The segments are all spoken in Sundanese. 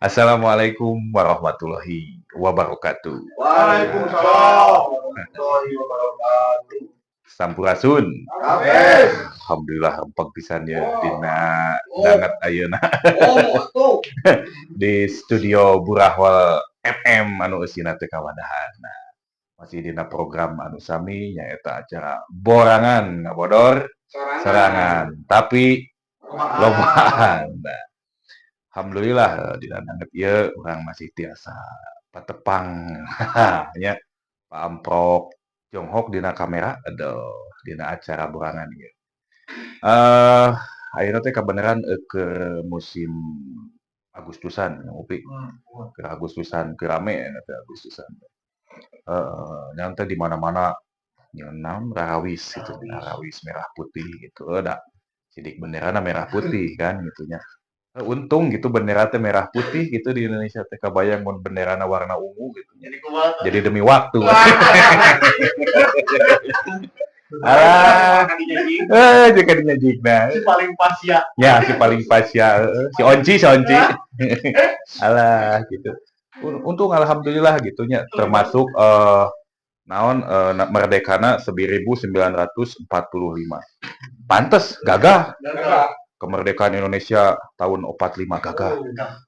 Assalamualaikum warahmatullahi wabarakatuh. Waalaikumsalam warahmatullahi wabarakatuh. Sampurasun. Rampes. Alhamdulillah, rempeg pisan ya dina danget ayeuna Oh, tuh. di studio Burahwal FM anu eusina teu kawadahan. Nah, masih dina program anu sami, nyaeta acara Borangan Ngabodor Sorangan, tapi lobaan. Nah, alhamdulillah, dina danget ieu urang masih tiasa patepang nya Pak Amprok Jonghok dina kamera, aduh, dina acara Borangan ieu. Ayeuna teh kabeneran keur musim Agustusan ngopi. Keur Agustusan, keur rame ayeuna teh Agustusan. Heeh, nya teh di mana-mana nyeun naon, rarawis gitu, rarawis merah putih gitu. Da sidik benderana merah putih kan gitu nya. Untung gitu bendera teh merah putih gitu di Indonesia teh. Kabayang mun benderana warna ungu gitu nya. Jadi kumaha? Jadi demi waktu. Alah, jika dinyajikna. Si paling pas ya. Ya, si paling pas ya, heeh. Si Onci, si Onci. Alah, gitu. Untung alhamdulillah gitu nya, termasuk naon, merdekana 1945. Pantes gagah. Gagah. Kemerdekaan Indonesia tahun 45 gagah.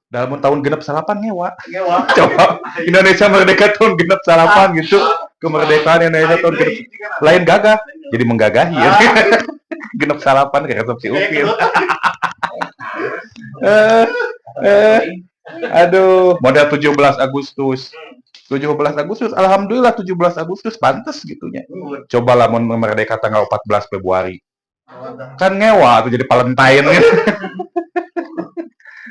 Dalam tahun 69 ngewa. Ngewa. Coba Indonesia merdeka tahun 69 gitu. Kemerdekaan Indonesia tahun genep lain gagah, jadi menggagahi ya. 69 kayak resep si Upin. Aduh, model 17 Agustus. 17 Agustus, alhamdulillah 17 Agustus pantes gitu nya. Coba lamun merdeka tanggal 14 Februari. Kan ngewa tuh, jadi Valentine gitu.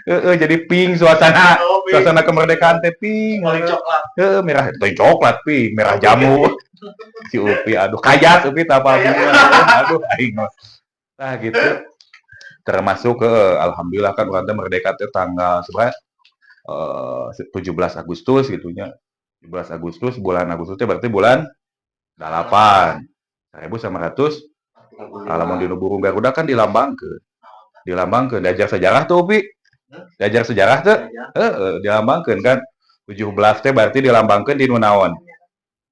Heeh, jadi pink suasana Oh, pink. Suasana kemerdekaan teh pink. Paling coklat. Heeh, merah, itu coklat pink, merah jamu. Si Upi, aduh, kayas Upi tak apa. Aduh, aing mah. Nah, gitu. Termasuk ke alhamdulillah kan urang teh merdeka teh tanggal sebenarnya 17 Agustus gitu nya. 17 Agustus, bulan Agustus teh berarti bulan 8. 1900. Lamun dina burung Garuda kan dilambangkeun. Dilambangkeun, diajar sejarah tuh, Upi. Diajar sejarah tuh? Heeh, dilambangkeun kan. 17 teh berarti dilambangkeun di nu naon?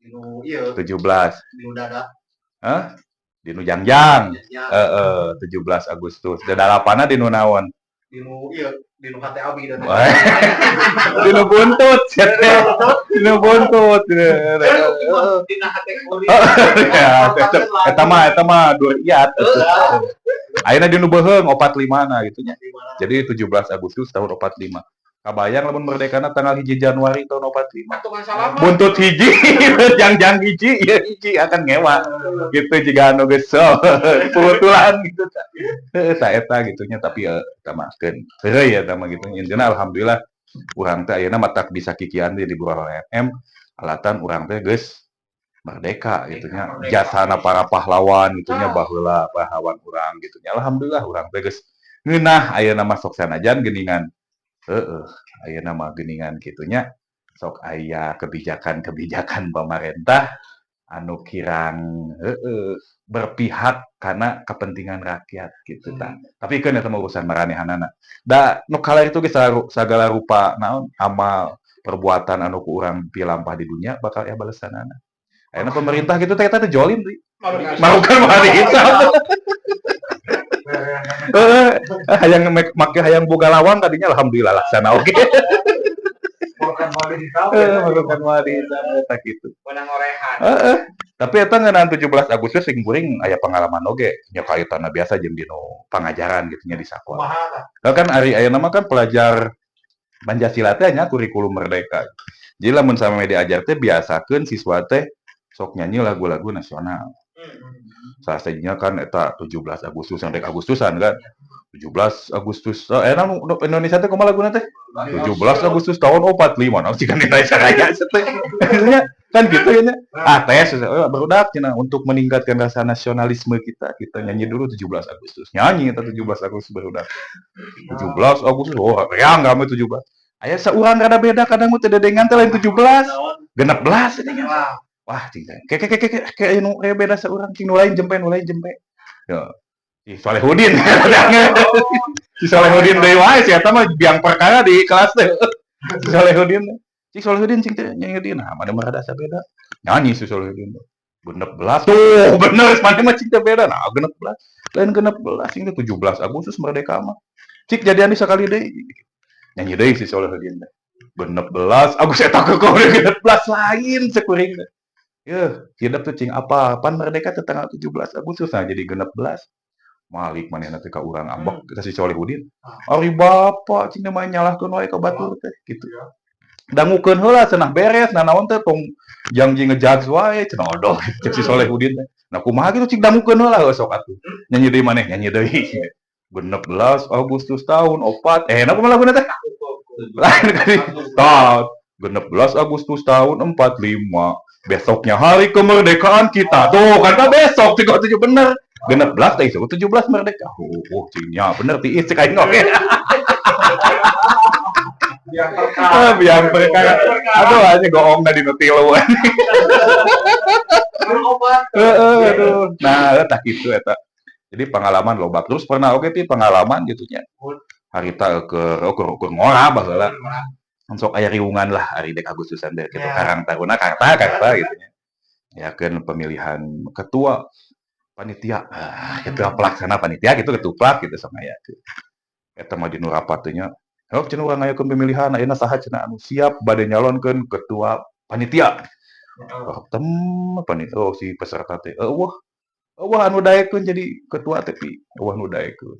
Dinu ieu, 17. Dinu dada. Hah? Di nu jangjang. Ya, Heeh, 17 Agustus. Da dalapanna di nu naon? Dinu ieu, dinu hate abi dan. Wah. Di nu buntut, sia teh. Di nu buntut. Dina hate kuring. Ya, eta mah duriat. Ayeuna di nu beuheung 45 na gitu nya. Jadi 17 Agustus tahun 45. Kabayang lamun merdekana tanggal 1 Januari tahun 45. Patungan salaman. Buntut hiji, jangjang hiji, ya hiji akan ngewa. Gitu jiga anu geus so, putulan gitu. Heeh, ta eta gitu nya, tapi ya eta mah keun heureuy eta mah gitu. Intina alhamdulillah urang teh ayeuna matak bisa kikieuan di Burahwal FM alatan urang teh geus merdeka gitu nya. Merdeka. Jasana para pahlawan gitu nya, baheula pahlawan urang gitu nya. Alhamdulillah urang teh geus ngeunah ayeuna mah, sok sanajan geuningan, heeh, ayeuna mah geuningan kitu nya, sok aya kebijakan-kebijakan pamarentah anu kirang, heeh, berpihak kana kepentingan rakyat gitu tah. Tapi keun eta mah urusan maranehanana. Da nu kamari itu geus sagala rupa naon amal perbuatan anu ku urang pilampah di dunia bakal aya balesanana. Ayeuna pemerintah gitu teh eta teh jolim deui. Marukan moal dihisab. Heeh, hayang make hayang boga lawang tadinya, alhamdulillah laksana oge. Marukan moal dihisab. Heeh, marukan moal dihisab eta kitu. Menang orehan. Heeh. Tapi eta ngeunaan 17 Agustus sing kuring aya pengalaman oge nya, kaitanna biasa jeung dina pangajaran gitu nya di sakola. Kumaha tah? Lah kan ari ayeuna mah kan pelajar Pancasila teh nya kurikulum merdeka. Jadi lamun sameme diajar teh biasakeun siswa teh sok nyanyi lagu-lagu nasional. Salah sahijina kan eta 17 Agustus sampai Agustusan kan. 17 Agustus eh naon Indonesia teh kumaha laguna teh? 17 Agustus tahun 45 naon sih kan Indonesia Raya teh. Nya kan gitu ya nya. Ah, tes barudak cenah, untuk meningkatkan rasa nasionalisme kita, kita nyanyi dulu 17 Agustus. Nyanyi eta 17 Agustus barudak. 17 Agustus, oh riang kami 17. Aya saurang rada beda, kadang teh dedengan teh lain 17, 16 ini kan. Wah, cing teh. Ke ke ke ke ke nu aya beda saurang, cing nu lain jempe, nu lain jempe. Ya. Si Solehudin. Si Solehudin deui wae, si eta mah biang perkara di kelas teh. Si Solehudin teh. Cik Solehudin, cing teh nyanyi deui, nah maneh mah rada asa beda. Nyanyi si Solehudin teh. 16 tuh bener maneh mah, cing teh beda. Nah, 16. Lain 16, cing teh, 17 Agustus merdeka mah. Cik jadian deui sakali deui. Nyanyi deui si Solehudin teh. 16 Agustus eta keukeut 16 lain, cek kuring teh. Yeuh, hidep tuh cing apa, pan merdeka teh tanggal 17 Agustus, nah jadi 16. Malik manehna teh ka urang, ambek ka si Solehudin. Ari bapak, cing teh, mah nyalahkeun wae ka batur teh kitu. Dangukeun heula cenah, beres nanaon teh, tong jangji ngejudge wae cenah, odoh, cek si Solehudin teh. Nah, kumaha kitu, cik dangukeun heula, heuh sok atuh. Nyanyi deui maneh, nyanyi deui. 16 Agustus tahun opat, eh, nah kumaha laguna teh? Lain kali. Tah, 16 Agustus tahun 45. Besoknya hari kemerdekaan kita. Tuh kan kan besok tiga tujuh bener. 16 teh 17 merdeka. Oh, cing nya bener tiis cek aing oge. Biang perkara. Ah, biang perkara. Aduh, aja goong di nu tilu. Heeh, aduh. Nah, tah kitu eta. Jadi pengalaman loba. Terus pernah oge pi pengalaman gitu nya. Harita keur keur ngora baheula. Sok aya riungan lah ari dek Agustusan teh gitu. Karang Taruna karta karta gitu nya. Ya kan pemilihan ketua panitia, ah, ketua pelaksana panitia gitu, ketuplak gitu sok aya. Eta mah dinu rapat teh nya. Oh, cenah urang ngayakeun pemilihan ayeuna, saha cenah anu siap bade nyalonkeun ketua panitia. Oh, tem panitia, oh, si peserta teh euweuh. Euweuh anu daekeun jadi ketua teh pi, euweuh nu daekeun.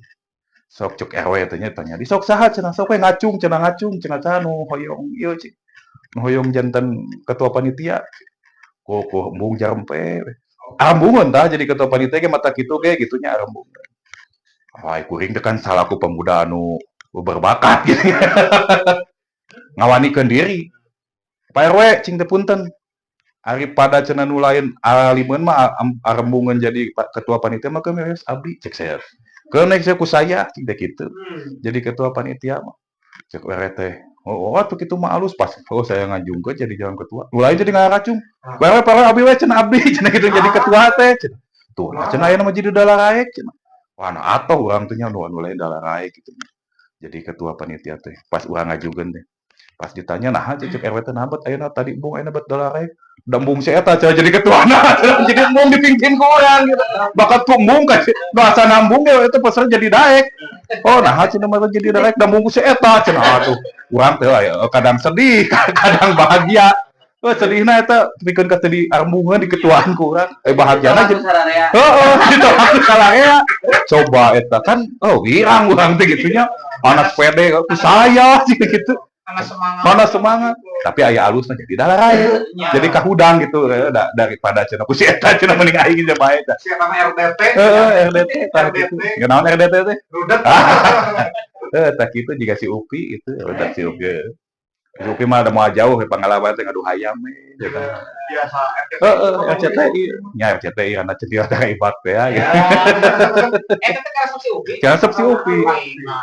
Sok cek RW teh nya tanya di sok saha cenah, sok we ngacung cenah, ngacung cenah, saha nu hoyong ieu cik. Nu hoyong janten ketua panitia. Ku ku embung jarempe we. Arembungeun tah jadi ketua panitia ge mata kitu ge kitu nya, arembung. Wah, kuring teh kan salaku pemuda anu berbakat gitu. Ngawanikeun diri. Pak RW, cing teh, punten. Ari pada cenah nu lain alimeun mah arembungeun jadi ketua panitia mah, keun we abdi, cek saya. Keun saya ku saya, cing teh kitu. Jadi ketua panitia mah. Cek RW teh, oh, oh atuh kitu mah alus pas. Oh, saya ngajungkeun jadi jalan ketua. Nu lain jadi ngaracung. Pak RW, Pak RW, abdi we cenah, abdi cenah kitu jadi ketua teh cenah. Tuh lah cenah, ayeuna mah jadi dalaraek cenah. Wah, nah atoh urang teh nya nu anu lain dalaraek gitu. Jadi ketua panitia teh pas urang ngajukeun teh. Pas ditanya, nah cek RW teh, nah bet ayeuna tadi embung, ayeuna bet dalaraek. Da embung si eta cenah jadi ketuana cenah, jadi embung dipimpin ku urang gitu. Bakat ku embung kan nu asa nambung ge eta peserta jadi daek. Oh, nah cenah mah jadi daek da embung ku si eta cenah. Atuh urang teh aya kadang sedih, kadang bahagia. Oh, sedihna eta pikeun ka teu diarembungeun di ketuaan ku urang. Eh, bahagiana jadi heeh, ditolak ku sararea. Coba eta kan, oh, wirang urang teh gitu nya. Anak pede ku saya sih gitu. Mana semangat. Mana semangat. Tapi aya alusna jadi dalarae. Jadi kahudang gitu daripada cenah ku si eta cenah mending aing ge bae tah. Siapa mah RDT? Heeh, RDT tah gitu. Naon RDT teh? Rudet. Heuh, tah kitu jiga si Upi itu, udah si Upi. Si Upi mah ada moal jauh pengalaman teh ngadu hayam we gitu. Biasa RCTI. Heeh, RCTI. Nya RCTI karena cedera teh ibak teh ya gitu. Eh, teh karasep si Upi. Karasep si Upi.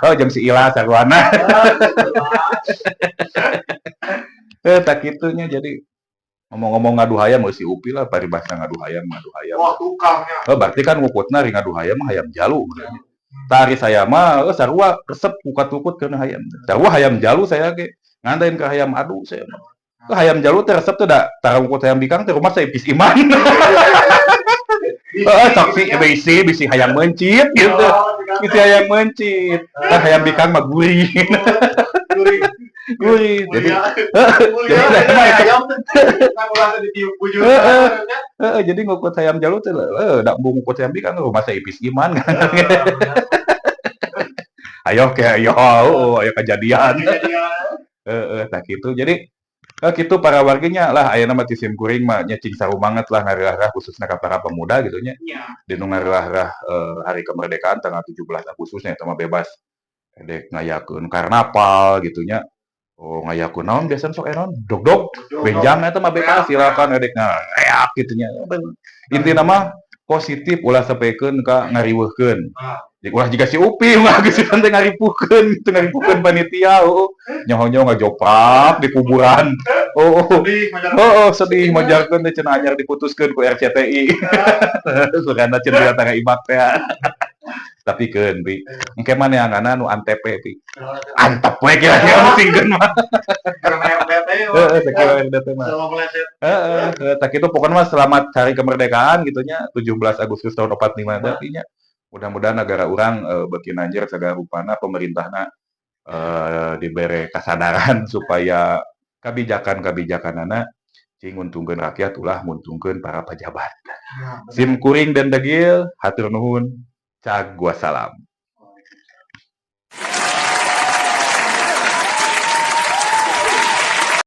Oh, jeung si Ila sarwana. Eh, tah kitunya jadi ngomong-ngomong ngadu hayam si Upi lah paribasa ngadu hayam, ngadu hayam. Wah, tukangnya. Oh, berarti kan ngukutna ri ngadu hayam mah hayam jalu maksudnya. Tari saya mah sarua resep kukat-ukut kana hayam. Sarua hayam jalu saya ge ngandain ke hayam adu saya mah. Ke hayam jalu teh resep teh da tara ngukut hayam bikang teh rumah saya ipis iman. Heeh, sok si bisi bisi hayam meuncit gitu. Bisi hayam meuncit. Tah hayam bikang mah gurih. Gurih. Gurih. Jadi Mulia. Jadi saya mah Ayam kan ulah ditiup bujur. Heeh. Heeh, jadi ngukut hayam jalu teh heuh da embung ngukut hayam bikang rumah saya ipis iman kan. Ayo ke ayo, oh, ayo kejadian. Heeh, tah kitu. Jadi kitu para warginya lah, ayeuna mah ti sim kuring mah nya cing sarumanget lah ngareurah khususna ka para pemuda gitu nya. Dinu ngareurah hari kemerdekaan tanggal 17 Agustus nya eta mah bebas. Dek ngayakeun karnaval gitu nya. Oh, ngayakeun naon biasana sok aya naon? Dogdog, benjang eta mah bebas, silakan edek ngareak gitu nya. Intina mah positif, ulah sampikeun ka ngariweuhkeun. Ulah jiga si Upi mah geus teh ngaripuhkeun gitu, ngaripuhkeun panitia, heuh. Nyaho-nyaho ngajoprak di kuburan. Oh, Sedih, majar. oh, sedih majarkeun teh cenah anyar diputuskeun ku RCTI. Sugana cenah tangga ibak teh. Tapi keun, Pi. Engke mah neanganna nu Antep, Pi. Antep we kira-kira musingkeun mah. Karena RDT. Heeh, sakieu RDT mah. Selalu meleset. Heeh, tah kitu pokoknya mah selamat Hari Kemerdekaan gitu nya, 17 Agustus tahun 45 teh nya. Mudah-mudahan negara urang beuki nanjer sagala rupana, pemerintahna dibere kasadaran supaya kabijakan-kabijakanana cing nguntungkeun rakyat, ulah nguntungkeun para pejabat. Nah, Sim kuring dan degil, hatur nuhun, cag wassalam.